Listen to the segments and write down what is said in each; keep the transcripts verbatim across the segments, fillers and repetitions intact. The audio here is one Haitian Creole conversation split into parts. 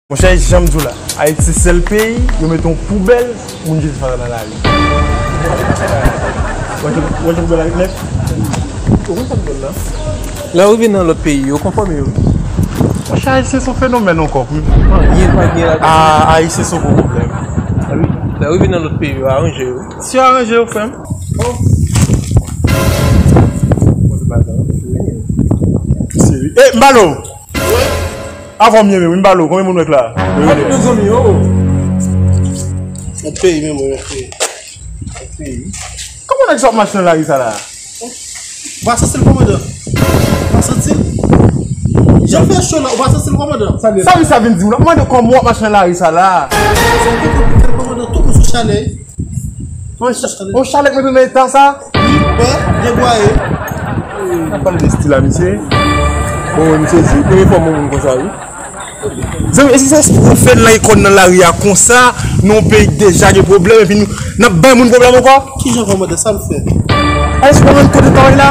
Monchè, jan m di w la, Ayiti se sèl peyi yo mete yon poubèl, moun jete fatra nan lari. Ou wè jan poubèl la ret nèt? Ou konn sa poubèl la? Lè w rive nan lòt peyi, yo konfòme yo. Monchè, Ayisyen se yon fenomèn ankò. Anyen pa gen ladan. Ah, Ayisyen se yon gwo pwoblèm. Ah wi. Lè w rive nan lòt peyi, yo aranje yo. Si yo aranje yo, frè m. Oh. Seri. Eh, Mbalo! Avan m ye menm, wi, m ba l ou, konbyen moun w wè k la? Wi, wi. Lòt peyi menm, wi, lòt peyi. Lòt peyi. Kòman nèg sa ap mache nan lari sa la? Ou pa santi l, kòmandan? Ou pa santi l? Jan fè cho la, ou pa santi l, kòmandan? Sa misye a vin di m la, m mande kòman w ap mache nan lari sa la? Sa ki konplike l, kòmandan, tout moun sou chalè. Yon chalè k mete nan eta sa? Wi, wè, debwaye. N ap pale de stil la, misye. Bon, m sezi. Premye fwa m wè yon moun konsa, wi. Zanmi, e si se espre w fè n lage kò n nan lari a konsa, nan yon peyi k deja gen pwoblèm, epi nou, n ap bay moun pwoblèm ankò? Kijan kòmandan, sa m fè? Èske w konn kote travay la?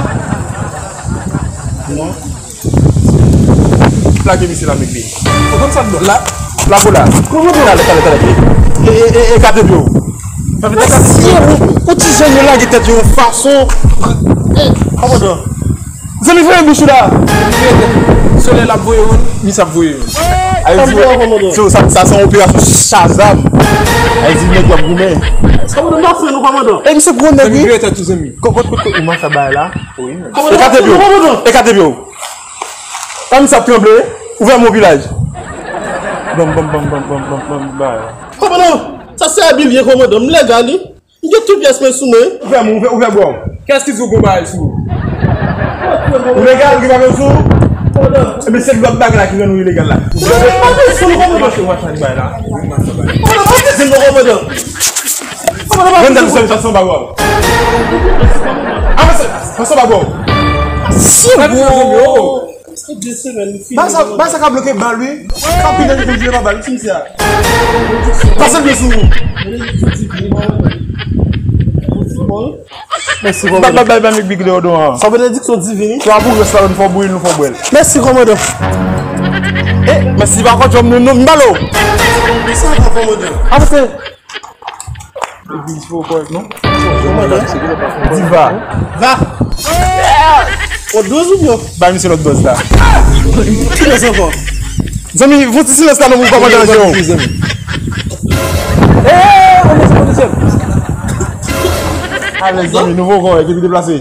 Non. Plake misye la, Mekbi. Ou konn sa m di w la? Plake w la. Talè, talè, talè. E, e, e, e, gade pye w. Mesye, ou, ou ti jèn yo lage tèt yo yon fason. E, kòmandan. Zanmi, voye bouch ou la. Solèy la ap voye youn, misye ap voye youn. Ay, di, sa, sa se yon operasyon Shazam. Ay, di nèg yo ap goumen. Kòmandan, m ap fè nou, kòmandan. E misye gwo nèg, wi. Zanmi, vire tèt ou, zanmi. Kot, kot, kot, kot, ou manke bay la. Wi, men. Kòmandan, ekate pye w. Kòmandan. Ekate pye w. Kòm sa ap tranble, ouvè men w pi laj. Banm, banm, banm, banm, banm, banm, banm, bay. Kòmandan, sa se abilye, kòmandan. M legal, wi. M gen tout pyès mwen sou mwen. Ouvè men w, ouvè, ouvè bra w. Kiyès ki di w gon bagay sou ou? Ou legal, gen bagay sou ou? Kòmandan. Ebyen, se lòt bagay la ki rann ou ilegal la. Kòmandan, pa vin sou nou, kòmandan. Kòmandan, pa vin sou nou, kòmandan. Kòmandan, pa vin sou nou. Avanse, avanse, avanse, avanse. Bagay sa, bagay sa ka bloke bal, wi. Ka pile li kontinye pa bal, wi, ti misye a. Pase l byen sou ou. Mèsi, kòmandan. Bay, bay, bay, bay, Mekbi deodoran. Sa benediksyon divin, wi. Twa pou rès la, nou fò bouyi, nou fò bwè l. Mèsi, kòmandan. Eh, mèsi pa kont jòm nou, nou, m ba l ou. Sa va, kòmandan. Avanse. Epi, se pa kòrèk, non? Kòmandan. Diva. Va. O douz ou byen? Bay misye lòt buzz la. Ki buzz ankò? Zanmi, fè yon ti silans la, non, pou kòmandan Jean. Eh, on deuxième, on deuxième. Alèz, zanmi, nouvo kòrèk, epi deplase.